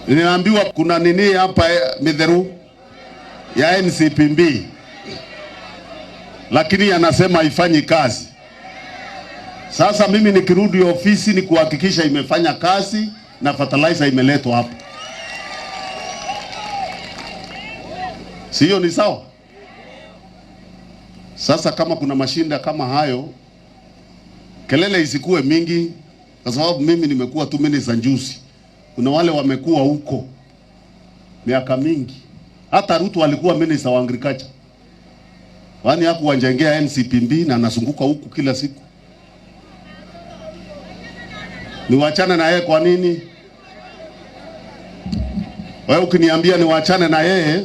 Ninaambiwa kuna nini hapa Mitheru ya NCPB, lakini anasema haifanyi kazi. Sasa mimi nikirudi ofisi ni kuhakikisha imefanya kazi na fertilizer imeletwa hapa. Sio ni sawa? Sasa kama kuna mashinda kama hayo, kelele isikuwe mingi, kwa sababu mimi nimekuwa tu minister juzi. Kuna wale wamekuwa huko miaka mingi. Hata Ruto alikuwa minister wa agriculture, kwani hakuwajengea NCPB na anazunguka huku kila siku? Niwachane na yeye kwa nini? Wewe ukiniambia niwachane na yeye,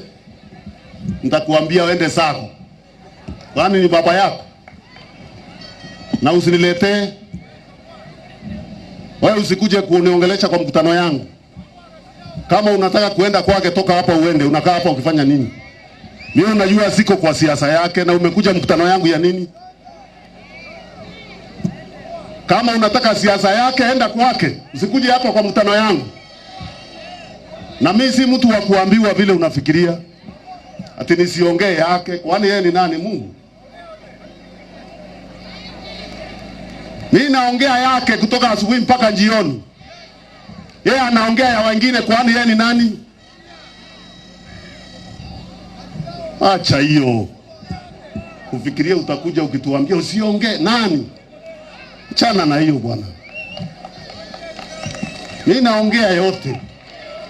nitakuambia uende zako, kwani ni baba yako? Na usiniletee wewe, usikuje kuniongelesha kwa mkutano yangu. Kama unataka kuenda kwake, toka hapa uende. Unakaa hapa ukifanya nini? Mimi unajua siko kwa siasa yake, na umekuja mkutano yangu ya nini? Kama unataka siasa yake, enda kwake, usikuje hapa kwa mkutano yangu. Na mimi si mtu wa kuambiwa vile unafikiria ati nisiongee yake, kwani yeye ni nani? Mungu? Mimi naongea yake kutoka asubuhi mpaka jioni, yeye anaongea ya wengine, kwani yeye ni nani? Acha hiyo kufikiria, utakuja ukituambia usiongee nani. Chana na hiyo bwana. Mimi naongea yote,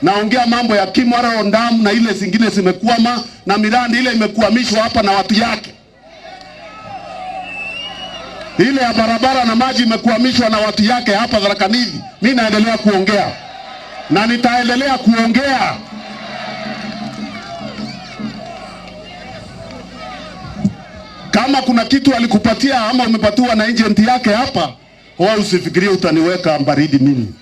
naongea mambo ya Kimwarer Dam na ile zingine zimekwama na miradi ile imekwamishwa hapa na watu yake, ile ya barabara na maji imekwamishwa na watu yake hapa Tharaka Nithi. Mimi naendelea kuongea na nitaendelea kuongea. Kama kuna kitu alikupatia ama umepatiwa na agent yake hapa, wewe usifikirie utaniweka baridi mimi.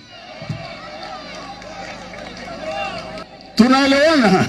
Tunaelewana?